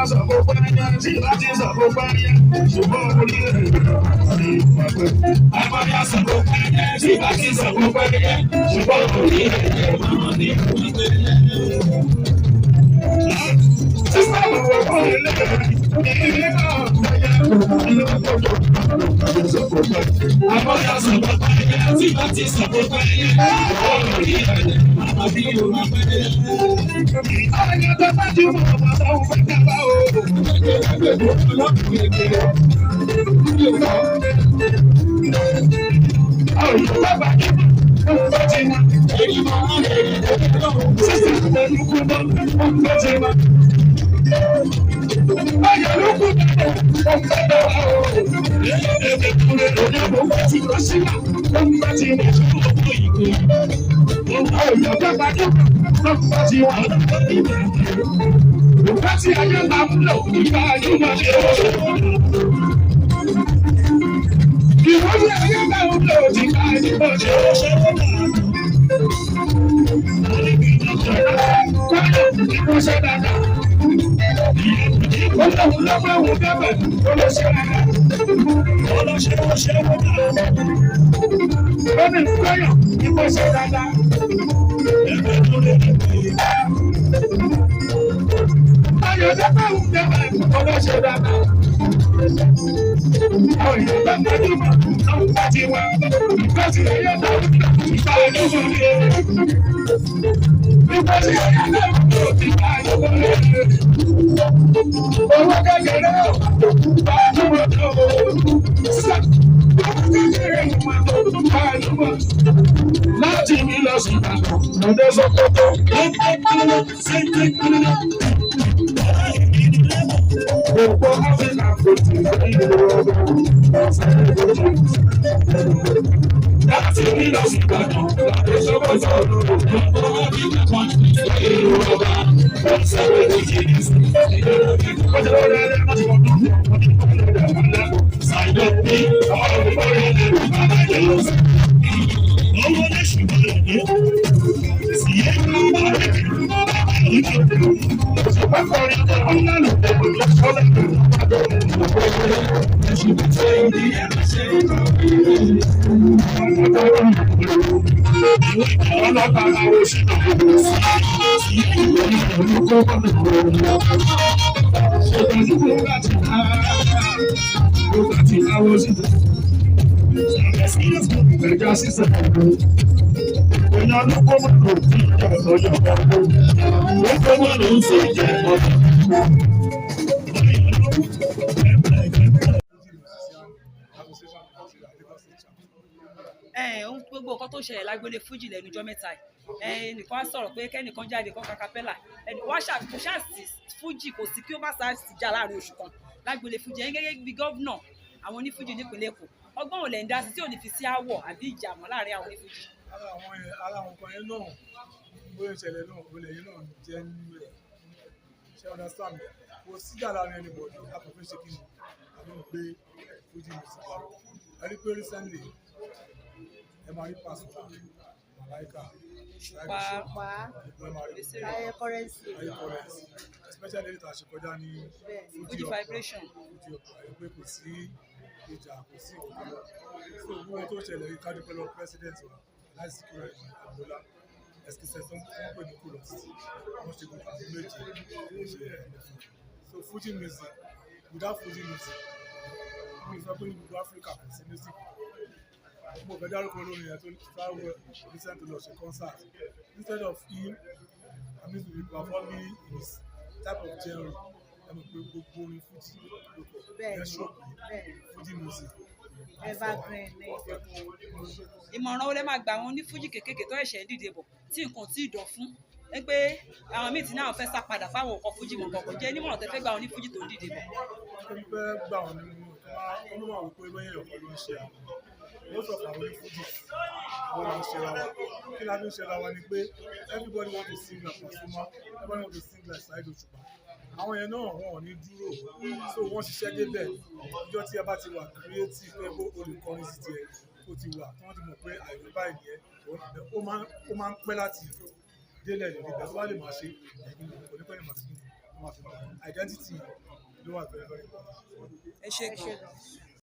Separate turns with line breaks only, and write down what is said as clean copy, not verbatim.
Sọ̀kò pẹ́yẹ tí bá ti sọ̀kò pẹ́yẹ, ṣùgbọ́n orí rẹ̀ ní ìpàgbẹ́. Àbáyá sọ̀kò pẹ́yẹ tí bá ti sọ̀kò pẹ́yẹ, ṣùgbọ́n orí rẹ̀ ní ìpàgbẹ́. Sísá ìwé fún ilé ilé náà pẹ́yẹ ìlú gbogbo. Àbáyá sọ̀kò pẹ́yẹ tí bá ti sọ̀kò pẹ́yẹ, ṣùgbọ́n orí rẹ̀ ní ìpàgbẹ́. Àwọn tó bá jù mọ́ ọmọ tó ń fẹ́ kábà o. Àwọn tó bá jù mọ́ ọmọ ti wá. Sísè olùkú mọ́ ọmọ ti wá. Ayọ̀ ló kú mọ́ ọmọ tó wá o. Òyìnbó ti lọ sí ọmọ ti wá. Àwọn tó bá jù mọ́ ọmọ ti wá. Ìgbà tí ayé máa ń lò, ìgbà ayé máa ṣe é. Ìwọ́n tí ayé máa ń lò, ìgbà ayé máa ṣe é. Kọ́lá ìwọ́n ṣe dáadáa. Ọlọ́run ló máa wò bẹ́ẹ̀ ó lọ ṣe dáadáa. Ó ní kọ́yọ̀ ìwọ́n ṣe dáadáa. Ayọ̀ ló máa wò bẹ́ẹ̀ ó lọ ṣe dáadáa. Àwọn èèyàn bá gbajúmọ̀ àwọn bá ti wá. Ìgbà tí ayé náà ń lò ìgbà ayé wọlé. Ìgbà tí ayé náà ń lò ìgbà ayé wọlé. Owó kékeré ò gbajúmọ̀ tó. Sísá owó kékeré ò gbajúmọ̀. Láti mi lọ sí Ìbàdàn, mo dé Sókótó. Gbogbo Áfíríkà kò tí ì rí láti mi lọ sí Ìbàdàn, láti Sókótó. Gbogbo Áfíríkà kò tí ì rí ọba. Wọ́n sáré lójì ní Èèyàn ló kó mọ̀ lò sí ìjọba ọjọ́ ọ̀gbọ́n. Ó kó mọ̀ ló ń ṣe ìjẹ́ ọ̀gbọ́n.
Association of Nigeria, Lagos State Chapter.
Ohun gbogbo nǹkan tó ṣẹlẹ̀ lágbélé fújì lẹ́nu ọjọ́ mẹ́ta yìí, ẹnìkan á sọ̀rọ̀ pé kẹ́nìkan jáde kọ́ kakapẹ́là ẹnì wọ́n kò ṣàṣì fújì, kò sí kí ó má ṣàṣì jà láàrin oṣù kan lágbélé fújì. Ẹ̀yin gẹ́gẹ́ bí governor àwọn onífújì nípìnlẹ̀ Èkó, ọgbọ́n ò lẹ̀ ń dá sí tí ò ní fi sí áwọ̀ àbí ìjà mọ́ láàrin àwọn onífújì?
Ara àwọn nǹkan yẹn náà, bóyá ìṣẹ̀lẹ̀ náà olè yẹn náà jẹ́ nínú ẹ̀, ṣe understand me? Kò síjà láàrin anybody. A kò fi ṣe kí ni àbí ń gbé Fuji music wa. Ẹ rí pé recently, ẹ máa rí Pasuma, Malaika,
Pa
ẹ máa rí
Ayé Currency.
Ayé Currency, especially èyí tá a ṣe kọjá ní
Fuji Vibration.
Fuji Opera, ẹ pé kò sí ìjà, kò sí ìkọ̀kọ̀. So gbogbo tó ṣẹlẹ̀ yìí, ká dúpẹ́ lọ́wọ́ president wa, Alhaji Sikiru Ayinde Agboola ẹsikísẹ́ tó ń pè ní kúlọ̀ títí wọ́n ṣe gbogbo àwọn méje wọ́n ṣe ẹ̀mẹ́fà. So Fuji music, without Fuji music, mo lè sọ pé ní gbogbo Africa kò sí music. Mo fẹ́ dárúkọ olórin yẹn tó travel recent lọ ṣe concert. Instead of him, I mean, to be performing in his type of genre, ẹ mọ̀ pé gbogbo orin Fuji ló kọ ẹ ṣọ́ pé Fuji music
Evergreen ni.
Ìmọ̀ràn wo lẹ máa gba àwọn onífújì kéékèèké tó ẹ̀ṣẹ̀ ń dìde bọ̀ tí nǹkan tí ì dán fún ẹ, pé àwọn míì tí náà fẹ́ sá padà fáwọn ọkọ̀ fújì mọ̀ kọ̀ọ̀kan jẹ́ nímọ̀ràn tẹ́ fẹ́ gba àwọn onífújì tó ń dìde bọ̀?
Tó ń fẹ́ gbà wọ́n nínú kó máa wò pé bẹ́ẹ̀ ọ̀kan ló ń ṣe àwọn most of àwọn onífújì, àwọn là ń ṣe ra wa. Kí la fi ń ṣe ra wa ni pé everybody want to sing like Pasuma, everybody want to sing like Saheed Òṣùpá. Àwọn yẹn náà, wọn ò ní dúró, so wọ́n ṣiṣẹ́ débẹ̀. Ọjọ́ tí ẹ bá ti wà creative pé kó o lè kọrin sí tiẹ̀, ó ti wà tí wọ́n ti mọ̀ pé àìní báyìí nìyẹn, ó máa ń pẹ́ láti délẹ̀ lórí ibẹ̀ tó bá lè máa ṣe kò ní pẹ́ ní màá fi máa fi mọ̀. Identity ló wà very very important.
Ẹ ṣe
Ẹ ṣé
gan.
gan.